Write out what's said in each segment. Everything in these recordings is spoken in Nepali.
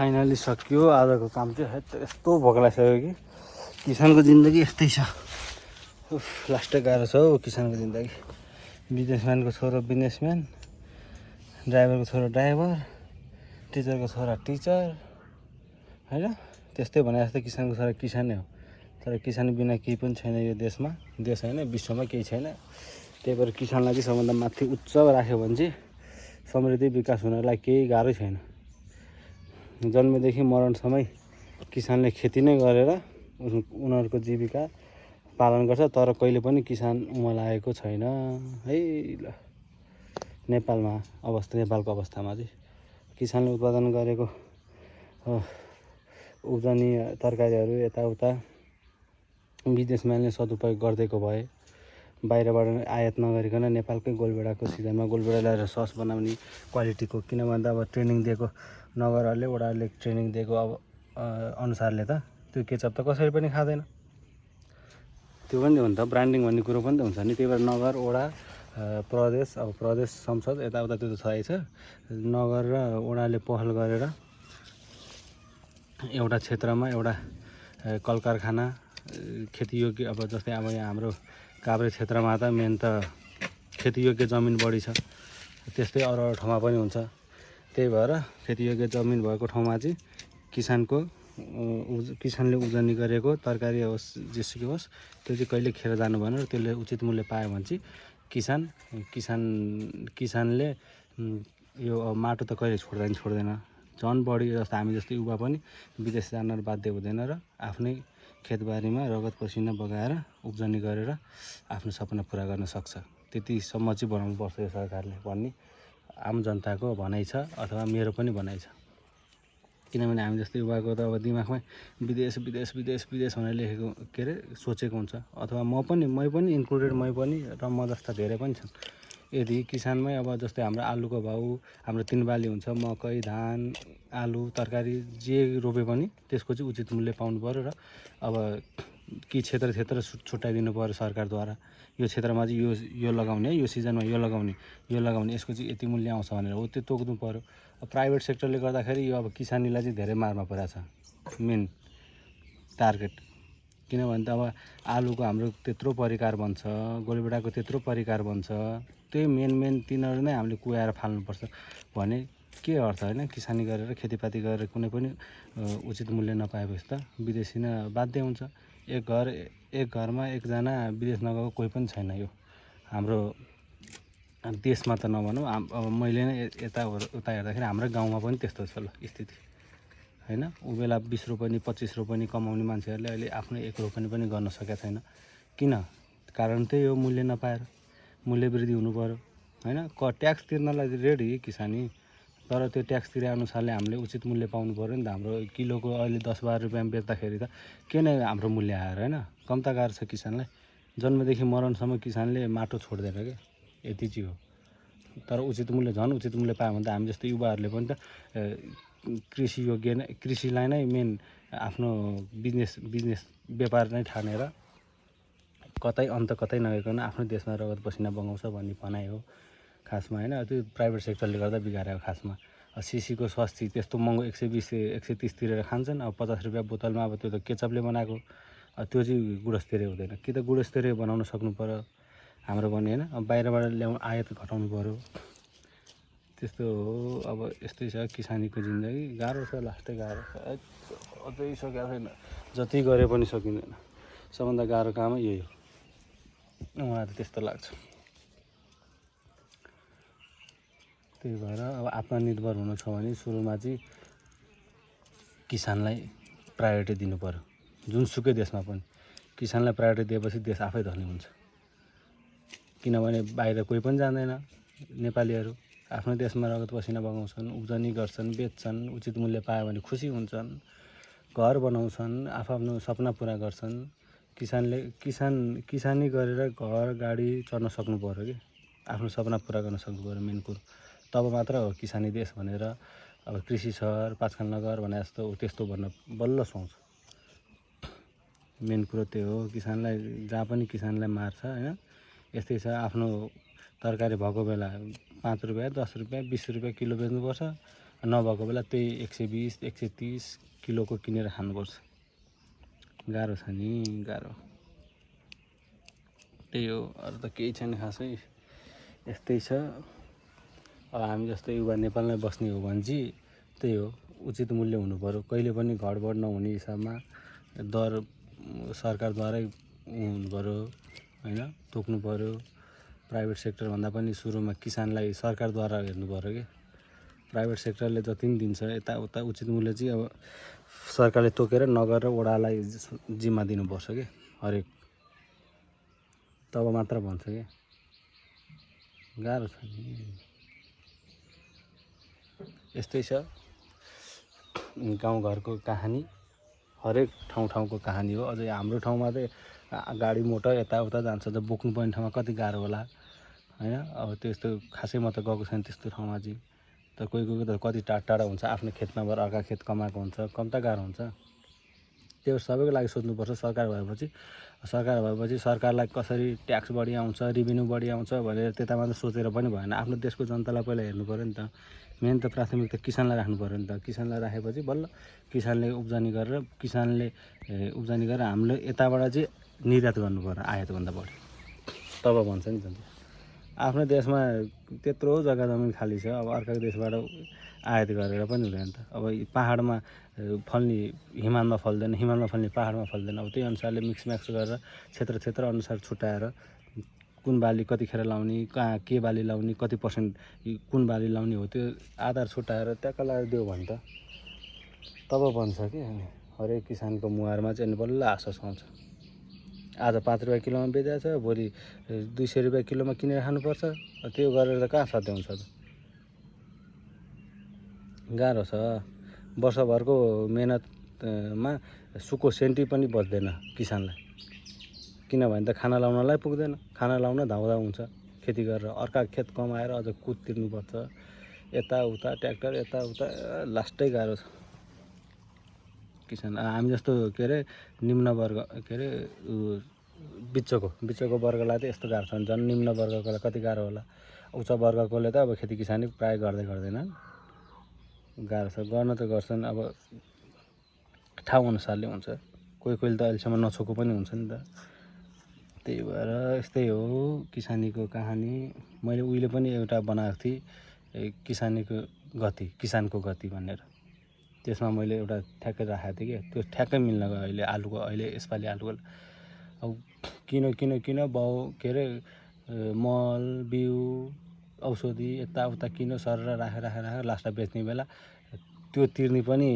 फाइनली सकियो आजको काम चाहिँ। यस्तो भोक लागिसक्यो कि किसानको जिन्दगी यस्तै छ। लास्टै गाह्रो छ हौ किसानको जिन्दगी। बिजनेसम्यानको छोरो बिजनेसम्यान, ड्राइभरको छोरो ड्राइभर, टिचरको छोरा टिचर, होइन त्यस्तै भने जस्तो किसानको छोरा किसानै हो। तर किसान बिना केही पनि छैन यो देशमा, देश होइन विश्वमा केही छैन। त्यही भएर किसानलाई चाहिँ सबभन्दा माथि उच्च राख्यो भने चाहिँ समृद्धि विकास हुनलाई केही गाह्रै छैन। जन्मेदेखि मरणसम्म किसानले खेती नै गरेर उनीहरूको जीविका पालन गर्छ। तर कहिले पनि किसान उमलाएको छैन है। ल नेपालमा नेपालको अवस्थामा चाहिँ किसानले उत्पादन गरेको उब्जनी तरकारीहरू यताउता बिजनेसम्यानले सदुपयोग गरिदिएको भए बाहिरबाट आयात नगरिकन नेपालकै गोलभेडाको सिजनमा गोलभेडा ल्याएर सस बनाउने क्वालिटीको, किन भन्दा अब ट्रेनिङ दिएको नगरहरूले वडाहरूले ट्रेनिङ दिएको अब अनुसारले त त्यो केचप त कसैले पनि खाँदैन। त्यो पनि हो नि त, ब्रान्डिङ भन्ने कुरो पनि त हुन्छ नि। त्यही भएर नगर वडा प्रदेश, अब प्रदेश संसद यताउता त्यो त छँदै छ। नगर र वडाले पहल गरेर एउटा क्षेत्रमा एउटा कल कारखाना खेतीयोग्य, अब जस्तै अब यहाँ हाम्रो काभ्रे क्षेत्रमा त मेन त खेतीयोग्य जमिन बढी छ, त्यस्तै अरू अरू ठाउँमा पनि हुन्छ। त्यही भएर खेतीयोग्य जमिन भएको ठाउँमा चाहिँ किसानले उब्जनी गरेको तरकारी होस् जेसुकै होस् त्यो चाहिँ कहिले खेर जानु भएन र त्यसले उचित मूल्य पायो भने चाहिँ किसानले यो माटो त कहिले छोड्दैन। झन् बढी जस्तो हामी जस्तो युवा पनि विदेश जान बाध्य हुँदैन र आफ्नै खेतबारीमा रगत पसिना बगाएर उब्जनी गरेर आफ्नो सपना पुरा गर्न सक्छ। त्यतिसम्म चाहिँ बनाउनु पर्छ यो सरकारले भन्ने आम जनताको भनाइ छ, अथवा मेरो पनि भनाइ छ। किनभने हामी जस्तो युवाको त अब दिमागमै विदेश विदेश विदेश विदेश भनेर लेखेको के अरे सोचेको हुन्छ, अथवा मै पनि इन्क्लुडेड र म जस्ता धेरै पनि छन्। यदि किसानमै अब जस्तै हाम्रो आलुको भाउ, हाम्रो 3 बाली हुन्छ, मकै धान आलु तरकारी जे रोपे पनि त्यसको चाहिँ उचित मूल्य पाउनु पऱ्यो। र अब कि क्षेत्र छुट्याइदिनु पऱ्यो सरकारद्वारा, यो क्षेत्रमा चाहिँ यो लगाउने है, यो सिजनमा यो लगाउने यसको चाहिँ यति मूल्य आउँछ भनेर हो त्यो तोक्नु पऱ्यो। प्राइभेट सेक्टरले गर्दाखेरि यो अब किसानीलाई चाहिँ धेरै मारमा परेको छ मेन टार्गेट। किनभने त अब आलुको हाम्रो त्यत्रो परिकार बन्छ, गोलभेडाको त्यत्रो परिकार बन्छ, त्यही मेन तिनीहरू नै हामीले कुहाएर फाल्नुपर्छ भने के अर्थ होइन। किसानी गरेर खेतीपाती गरेर कुनै पनि उचित मूल्य नपाएपछि त विदेशी नै बाध्य हुन्छ। एक घरमा एकजना विदेश नगएको कोही पनि छैन यो हाम्रो देशमा त नभनौँ। अब मैले नै उता हेर्दाखेरि हाम्रो गाउँमा पनि त्यस्तो छ ल स्थिति होइन। ऊ बेला 20 रोपनी 25 रोपनी कमाउने मान्छेहरूले अहिले आफ्नो 1 रोपनी पनि गर्न सकेका छैन। किन? कारण त्यही हो, मूल्य नपाएर। मूल्य वृद्धि हुनु पऱ्यो होइन। ट्याक्स तिर्नलाई रेडी किसानी, तर त्यो ट्याक्स तिरे अनुसारले हामीले उचित मूल्य पाउनु पऱ्यो नि त। हाम्रो किलोको अहिले 10-12 रुपियाँमा बेच्दाखेरि त के नै हाम्रो मूल्य आएर होइन, कम्ता गाह्रो छ किसानलाई। जन्मदेखि मरणसम्म किसानले माटो छोड्दैन क्या, यति चाहिँ हो। तर उचित मूल्य पायो भने त हामी जस्तो युवाहरूले पनि त कृषिलाई नै मेन आफ्नो बिजनेस व्यापार नै ठानेर कतै नगइकन आफ्नो देशमा रगत पसिना बगाउँछ भन्ने भनाइ हो खासमा होइन। त्यो प्राइभेट सेक्टरले गर्दा बिगारेको खासमा। सिसीको सस्ती त्यस्तो महँगो 120-130 तिरेर खान्छन्। अब 50 रुपियाँ बोतलमा अब त्यो त केचपले बनाएको, त्यो चाहिँ गुणस्तरीय हुँदैन। कि त गुणस्तरीय बनाउन सक्नु पऱ्यो हाम्रो पनि होइन। अब बाहिरबाट आयात घटाउनु पऱ्यो, त्यस्तो हो। अब यस्तै छ किसानीको जिन्दगी, गाह्रो छ, लास्टै गाह्रो छ। अझै सकेको छैन, जति गरे पनि सकिँदैन। सबभन्दा गाह्रो काम यही हो, मलाई त त्यस्तो लाग्छ। त्यही भएर अब आत्मनिर्भर हुनु छ भने सुरुमा चाहिँ किसानलाई प्रायोरिटी दिनु पऱ्यो। जुनसुकै देशमा पनि किसानलाई प्रायोरिटी दिएपछि देश आफै धनी हुन्छ। किनभने बाहिर कोही पनि जाँदैन, नेपालीहरू आफ्नो देशमा रगत पसिना बगाउँछन्, उब्जनी गर्छन्, बेच्छन्, उचित मूल्य पायो भने खुसी हुन्छन्, घर बनाउँछन्, आफ्नो सपना पुरा गर्छन्। किसानी गरेर घर गाडी चढ्न सक्नु पऱ्यो कि आफ्नो सपना पुरा गर्न सक्नु पऱ्यो मेन कुरो। तब मात्र हो किसानी देश भनेर अब कृषि सहर 5 खाल नगर भने जस्तो त्यस्तो भन्न बल्ल सुहाउँछ। मेन कुरो त्यो हो। किसानलाई जहाँ पनि किसानलाई मार्छ होइन। यस्तै छ, आफ्नो तरकारी भएको बेला 5 रुपियाँ 10 रुपियाँ 20 रुपियाँ किलो बेच्नुपर्छ, नभएको बेला त्यही 120 130 किलोको किनेर खानुपर्छ। गाह्रो छ नि, गाह्रो। त्यही हो, अरू त केही छैन खासै, यस्तै छ। अब हामी जस्तो युवा नेपालमै बस्ने हो भने चाहिँ त्यही हो, उचित मूल्य हुनुपऱ्यो। कहिले पनि घटबड नहुने हिसाबमा दर सरकारद्वारै हुनुपऱ्यो होइन, तोक्नु पऱ्यो। प्राइभेट सेक्टरभन्दा पनि सुरुमा किसानलाई सरकारद्वारा हेर्नुपऱ्यो कि प्राइभेट सेक्टरले जति पनि दिन्छ यताउता उचित मूल्य चाहिँ अब सरकारले तोकेर नगरेर वडालाई जिम्मा दिनुपर्छ कि हरेक, तब मात्र भन्छ कि। गाह्रो छ नि, यस्तै छ गाउँघरको कहानी। हरेक ठाउँको कहानी हो। अझै हाम्रो ठाउँमा चाहिँ गाडी मोटर यताउता जान्छ त बोक्नु पर्ने ठाउँमा कति गाह्रो होला होइन। अब त्यस्तो खासै म त गएको छैन त्यस्तो ठाउँमा चाहिँ, तर कोही कोही त कति टाढा हुन्छ, आफ्नो खेत नभएर अर्का खेत कमाएको हुन्छ, कम्ता गाह्रो हुन्छ। त्यो सबैको लागि सोच्नुपर्छ। सरकार भएपछि सरकारलाई कसरी ट्याक्स बढी आउँछ, रेभेन्यू बढी आउँछ भनेर त्यता मात्र सोचेर पनि भएन। आफ्नो देशको जनतालाई पहिला हेर्नु पऱ्यो नि त। मेन त प्राथमिकता किसानलाई राख्नु पऱ्यो नि त। किसानलाई राखेपछि बल्ल किसानले उब्जनी गरेर हामीले यताबाट चाहिँ निर्यात गर्नु पऱ्यो आयातभन्दा बढी, तब भन्छ नि त। आफ्नो देशमा त्यत्रो जग्गा जमिन खाली छ, अब अर्काको देशबाट आयात गरेर पनि हुँदैन त। अब पाहाडमा फल्ने हिमालमा फल्दैन, हिमालमा फल्ने पाहाडमा फल्दैन। अब त्यही अनुसारले मिक्सम्याक्स गरेर क्षेत्र अनुसार छुट्याएर कुन बाली कतिखेर लाउने, कहाँ के बाली लाउने, कति पर्सेन्ट कुन बाली लाउने हो त्यो आधार छुट्याएर ट्याक्क लगाएर दियो भने त तब बन्छ कि। हरेक किसानको मुहारमा चाहिँ बल्ल आशा आउँछ। आज 5 रुपियाँ किलोमा बेचेको छ, भोलि 200 रुपियाँ किलोमा किनेर खानुपर्छ। त्यो गरेर त कहाँ साध्य हुन्छ त। गाह्रो छ। वर्षभरको मेहनतमा सुको सेन्टी पनि बच्दैन किसानलाई, किनभने त खाना लाउनलाई पुग्दैन। खाना लाउन धाउँदा हुन्छ खेती गरेर, अर्का खेत कमाएर अझ कुद तिर्नुपर्छ, यताउता ट्र्याक्टर यताउता, लास्टै गाह्रो छ किसान। हामी जस्तो के अरे निम्न वर्ग के अरे बिचको वर्गलाई त यस्तो गाह्रो छ भने झन् निम्न वर्गकोलाई कति गाह्रो होला। उच्च वर्गकोले त अब खेती किसानी प्रायः गर्दैनन्, गाह्रो छ। गर्न त गर्छन्, अब ठाउँ अनुसारले हुन्छ। कोहीले त अहिलेसम्म नछोएको पनि हुन्छ नि त। त्यही भएर यस्तै हो किसानीको कहानी। मैले उहिले पनि एउटा बनाएको थिएँ किसानको गति भनेर, त्यसमा मैले एउटा ठ्याक्कै राखेको थिएँ कि त्यो ठ्याक्कै मिल्न गयो अहिले आलुको। अहिले यसपालि आलुको अब किन बाउ के अरे मल बिउ औषधि यताउता सरेर राखेर लास्टमा बेच्ने बेला त्यो तिर्ने पनि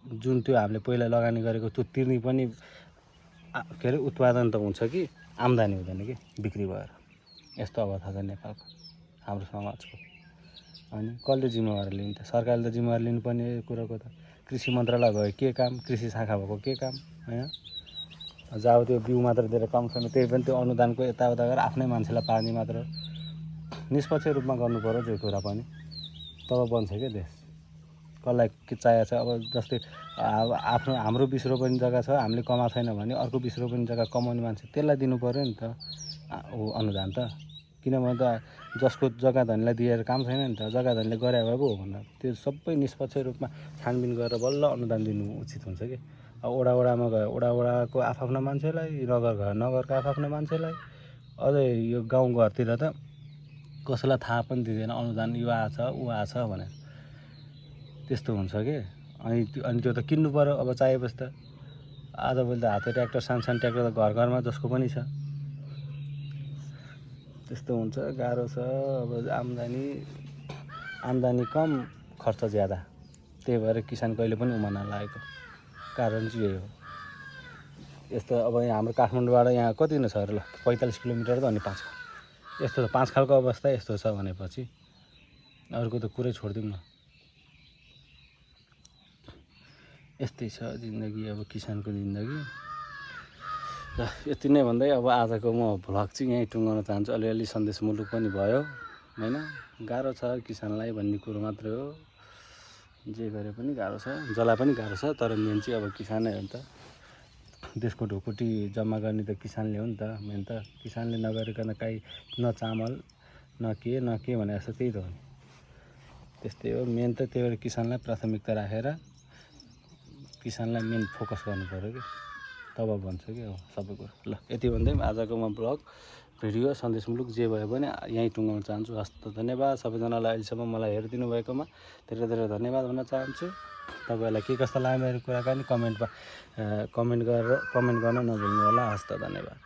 जुन त्यो हामीले पहिला लगानी गरेको त्यो तिर्ने पनि के अरे उत्पादन त हुन्छ कि आम्दानी हुँदैन कि बिक्री भएर। यस्तो अवस्था छ नेपालको, हाम्रो समाजको। अनि कसले जिम्मेवारी लिन्छ त? सरकारले त जिम्मेवारी लिनुपर्ने कुरोको त। कृषि मन्त्रालय भयो के काम, कृषि शाखा भएको के काम होइन। जब त्यो बिउ मात्र दिएर काम छैन, त्यही पनि त्यो अनुदानको यताउता गरेर आफ्नै मान्छेलाई पार्ने मात्र। निष्पक्ष रूपमा गर्नु पऱ्यो त्यो कुरा पनि, तब बन्छ क्या देश। कसलाई के चाहिएको छ, अब जस्तै हाम्रो 20 रोपनी जग्गा छ, हामीले कमाएको छैन भने अर्को 20 रोपनी जग्गा कमाउने मान्छे त्यसलाई दिनु पऱ्यो नि त अनुदान त। किनभने त जसको जग्गा धनीलाई दिएर काम छैन नि त, जग्गा धनीले गरे भए पो हो भन्दा। त्यो सबै निष्पक्ष रूपमा छानबिन गरेर बल्ल अनुदान दिनु उचित हुन्छ कि। अब वडामा गयो, वडाको आफ्ना मान्छेलाई, नगर गयो नगरको आफ्ना मान्छेलाई, अझै यो गाउँघरतिर त कसैलाई थाहा पनि दिँदैन अनुदान यो आछ ऊ आछ भनेर, त्यस्तो हुन्छ कि। अनि त्यो त किन्नु पऱ्यो अब चाहिएपछि त। आजभोलि त हाते ट्र्याक्टर, सानो ट्र्याक्टर त घरमा जसको पनि छ। त्यस्तो हुन्छ, गाह्रो छ। अब आम्दानी कम, खर्च ज्यादा। त्यही भएर किसान कहिले पनि उमा नलागेको कारण चाहिँ यही हो। यस्तो अब यहाँ हाम्रो काठमाडौँबाट यहाँ कति नै छ अरे, ल 45 किलोमिटर त अनि 5 खाल। यस्तो 5 खालको अवस्था यस्तो छ भनेपछि अरूको त कुरै छोडिदिउँ न। यस्तै छ जिन्दगी, अब किसानको जिन्दगी। र यति नै भन्दै अब आजको म भ्लग चाहिँ यहीँ टुङ्गाउन चाहन्छु। अलिअलि सन्देशमूलक पनि भयो होइन। गाह्रो छ किसानलाई भन्ने कुरो मात्रै हो। जे गरे पनि गाह्रो छ, जसलाई पनि गाह्रो छ। तर मेन चाहिँ अब किसानै हो नि त। देशको ढुकुटी जम्मा गर्ने त किसानले हो नि त। मेन त किसानले नगरिकन काहीँ न चामल न के भने जस्तो त्यही त हो नि। त्यस्तै हो। मेन त त्यही भएर किसानलाई प्राथमिकता राखेर किसानलाई मेन फोकस गर्नु पऱ्यो कि तब भन्छ कि अब सबै कुरो। ल यति भन्दै आजको म ब्लग भिडियो सन्देशमूलक जे भयो भने यहीँ टुङ्गाउन चाहन्छु। हस्त धन्यवाद सबैजनालाई अहिलेसम्म मलाई हेरिदिनु भएकोमा धेरै धेरै धन्यवाद भन्न चाहन्छु। तपाईँहरूलाई के कस्तो लाग्यो मेरो कुराकानी कमेन्ट गर्न नभुल्नु होला। हस्त धन्यवाद।